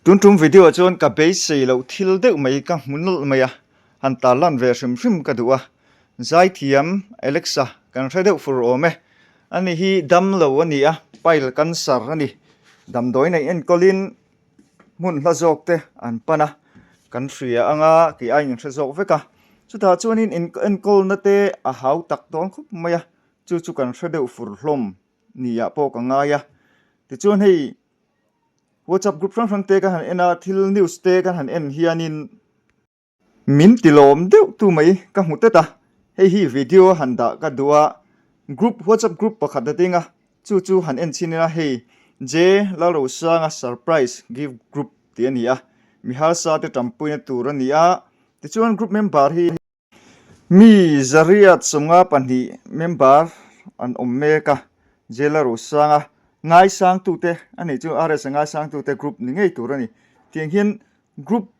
Tun tum video ah chuan ka beisei loh thil deuh mai ka hmu nawlh mai a, han tarlan ve hrim hrim ka duh a. Zaithiam Alexa kan hre deuh fur awm e. Ani hi damlo a ni a, pile cancer a ni. Damdawi neih enkawlin hmun hla zawk te an pan a, kan hria anga tih a inhre zawk vek a. Chutah chuanin enkawlna te a hau tak dawn khawp mai a, chu chu kan hre deuh fur hlawm niah pawh ka ngai a. Tichuan hei WhatsApp group hrang hrang te kan han en a, thil news te kan han en hianin min ti lawm deuh tu mai ka hmu tlat a, hei hi video a han dah ka duh a, group WhatsApp group pakhat a ding a, chu chu han en chhin ila hei J Lalrosanga surprise gift group tih a ni a, mi harsa te tanpuina tur a ni a, tichuan group member hi. Mi zariat 52 member an awm mek a, Jailer Rosanga ngaisangtute a nih chu RS a ngaisangtute group ni ngei tur a ni. Tiang hian group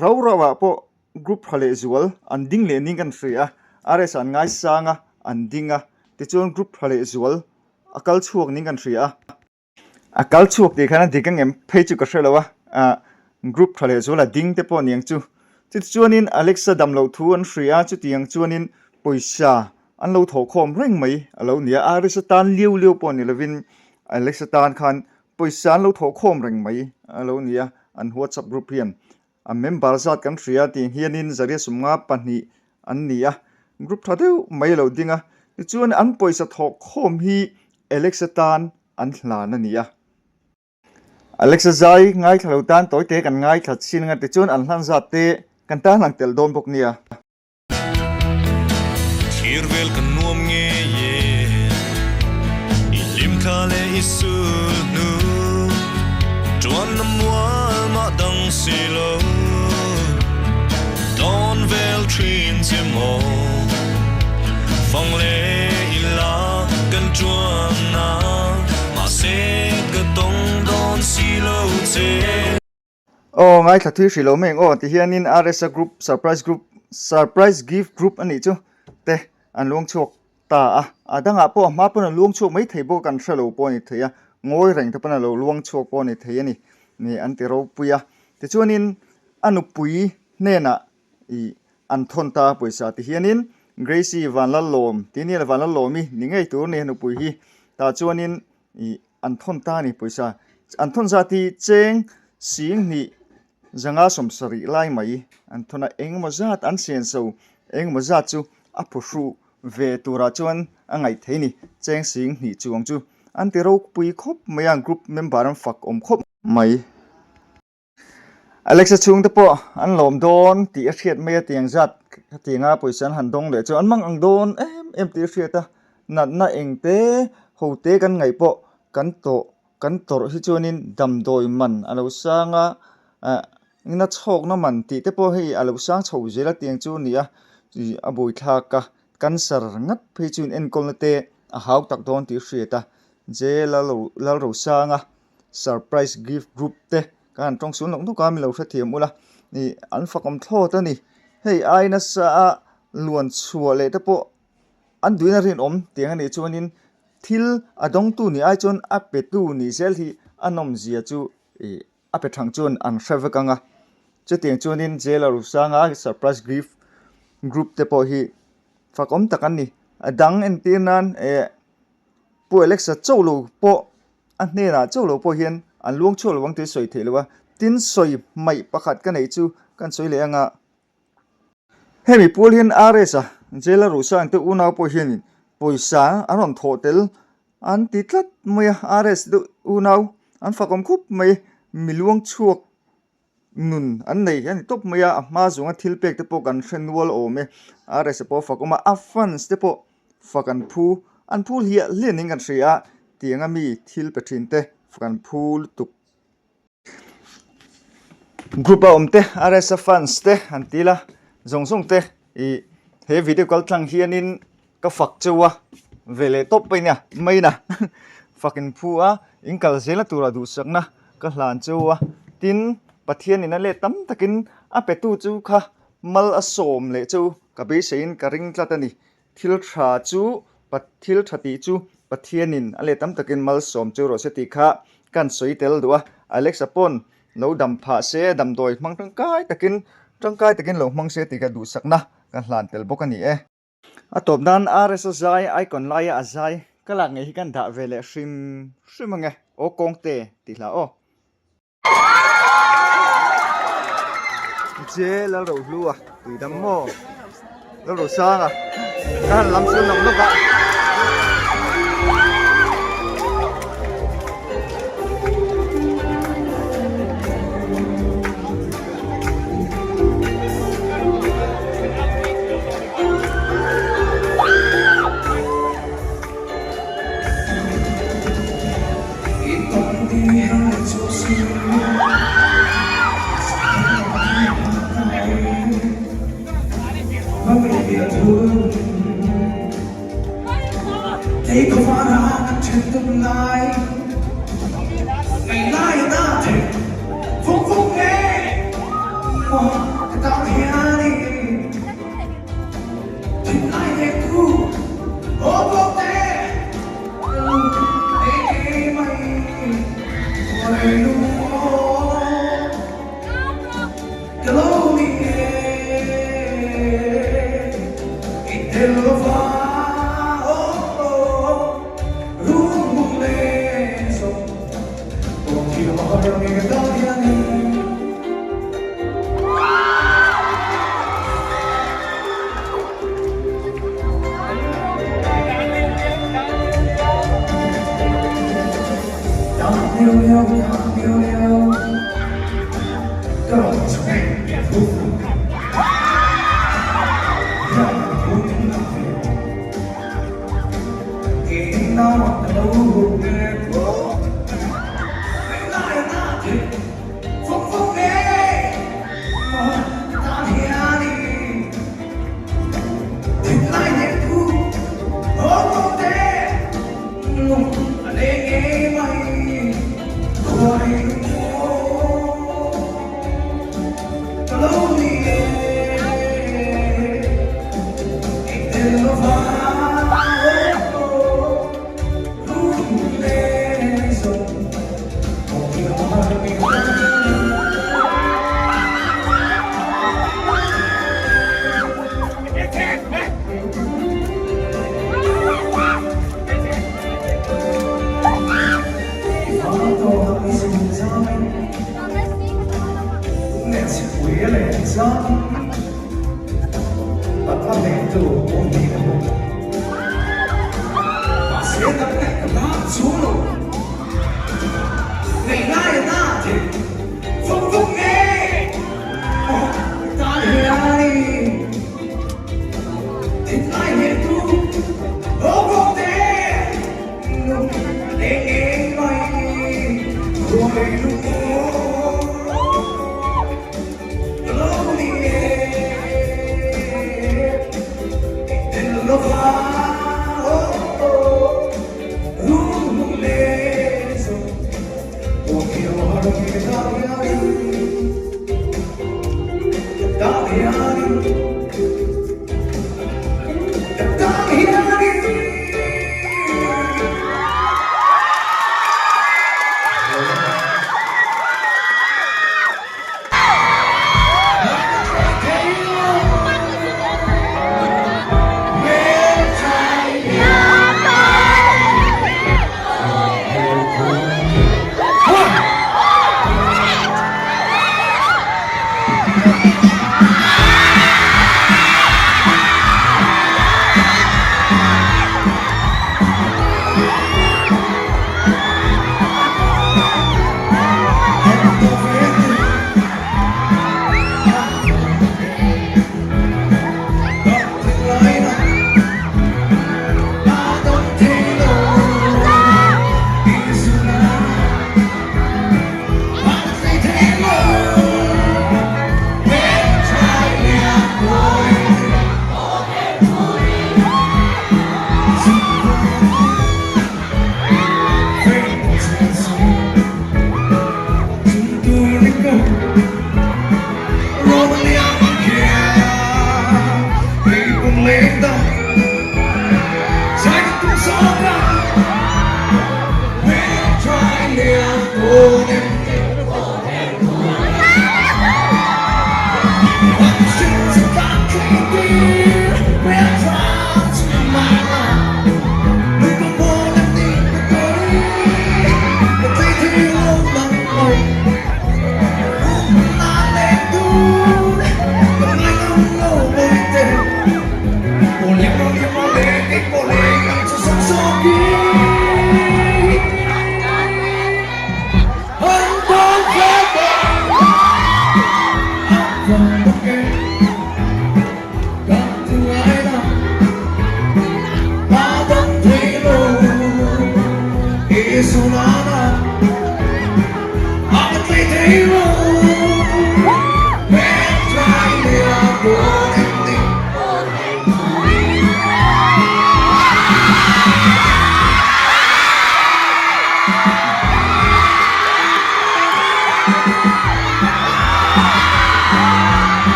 rau rau ah pawh group tha leh zual an ding leh ning kan hria a, RS an ngaisang a an ding a, tichuan group tha leh zual a kal chhuak ning kan hria a. A kal chhuak tih khan a dik ang em phei chu ka hre lo a, ah group tha leh zual a ding te pawh aniang chu. Chutichuanin Alexa dam loh thu an hria a, chutiang chuanin pawisa an lo thawh khawm reng mai a lo ni a, Alexa tan liau liau pawh ni lovin Alexa tan khan pawisa an lo thawh khawm reng mai a lo ni a, an WhatsApp group hian A member zat kan hria tih hianin Zaria 52 an ni a, group tha deuh mai a lo ding a, tichuan an pawisa thawh khawm hi Alexa tan an hlan a ni a. Alexa zai ngaithla lo tan tawite kan ngaithla chin anga tichuan an hlan zat te kan tan lang tel dawn bawk nia. Thlir vel kan nuam ngei e, i hlim thla leh i sul hnu Tuan na mual mah dang si lo Dawn vel thin che maw Fang leh ila kan tuan na Mahse ka tawng dawn si lo che. Aw ngaithla thui hrih lo mai ang aw ti hianin RSA group surprise group surprise gift group a nih chu te an luang chhuak ta a a dangah pawh a hma pawn a luang chhuak mai thei bawk an hre lo pawh a ni thei a ngawi reng te pawn a lo luang chhuak pawh a ni thei a ni ni an ti ropui a tichuanin a nupui hnenah ih an thawn ta a pawisa ti hianin Gracie Vanlalawm tih nia Vanlalawmi ni ngei tur a ni a nupui hi tah chuanin ih an thawn ta a ni pawisa an thawn zat hi cheng 10,000 170 lai mai an thawn a engemaw zat an sian so engemaw zat chu a phuhru ve turah chuan a ngaih theih a ni cheng 10,000 chuang chu an ti ropui khawp mai a group member an fak awm khawp mai. Alexa chhungte pawh an lawm dawn tih a hriat mai a tiang zat hetianga pawisa an han dawng leh chu an mang ang dawn em em tih a hriat a, natna eng te ho te kan ngaih pawh kan tawh kan tawrh hi chuanin damdawi man a lo sang a ah na chhawkna man tih te pawh hei a lo sang chho zel a tiang chu a ni a ih a buaithlak a cancer ngat phei chu enkawlna te a hau tak dawn tih a hriat a J Lalrosanga. Surprise gift group te kan han tawng sual nawk nawk a milo hrethiam ula ih an fakawm thlawt a ni hei ai nasa a luan chhuah leh te pawh an duhin a rinawm tiang a nih chuanin thil a dawngtu nih ai chuan a petu nih zel hi a nawmzia chu ih a pe thang chuan an hre vek ang a chutiang chuanin Jail a Rusanga surprise gift group te pawh hi fakawm tak an ni a dang entir nan eh Pu Alexa chauh lo pawh a hnenah chauh lo pawh hian an luang chhuak lo ang tih sawi theih lo a, tin sawi hmaih pakhat ka neih chu kan sawi leh anga. Hemi pual hian RS a jail a ruhsang te unau pawh hianin pawisa an rawn thawh tel an ti tlat mai a, RS te unau an fakawm khawp mai, mi luang chhuak Nun an nei a ni tawp mai a, a hma zawnga thil pek te pawh kan hre nual awm e. RS pawh a fak awm a, a fans te pawh fak an phu, an phu hliah hliah niin kan hria a, tianga mi thil pe thin te fak an phu lutuk. Group a awm te, RS a fans te an ti la, zawng zawng te ih he video kal tlang hianin Ka fak cheu a, ve leh tawp mai nia, main a fak in phu a, in kal zela tura duhsakna ka hlan cheu a, tin Pathianin a let tam takin a petu chu kha mal a sawm leh cheu ka beiseiin ka ring tlat a ni, thil tha chu thil tha tih chu Pathianin a let tam takin mal sawm cheu rawh se tih kha kan sawi tel duh a, Alexa pawn. Lo dam phah se, damdawi hmang tangkai takin tangkai takin lo hmang se tih ka duhsakna ka hlan tel bawk a ni e. A tawp nan RS a zai, icon laia a zai ka lak ngei hi kan dah ve leh hrim hrim ange, aw kawngte tih hla aw. Che Lalrohlua tuidam maw? Lalrosanga ka han lam chu lam lawk a.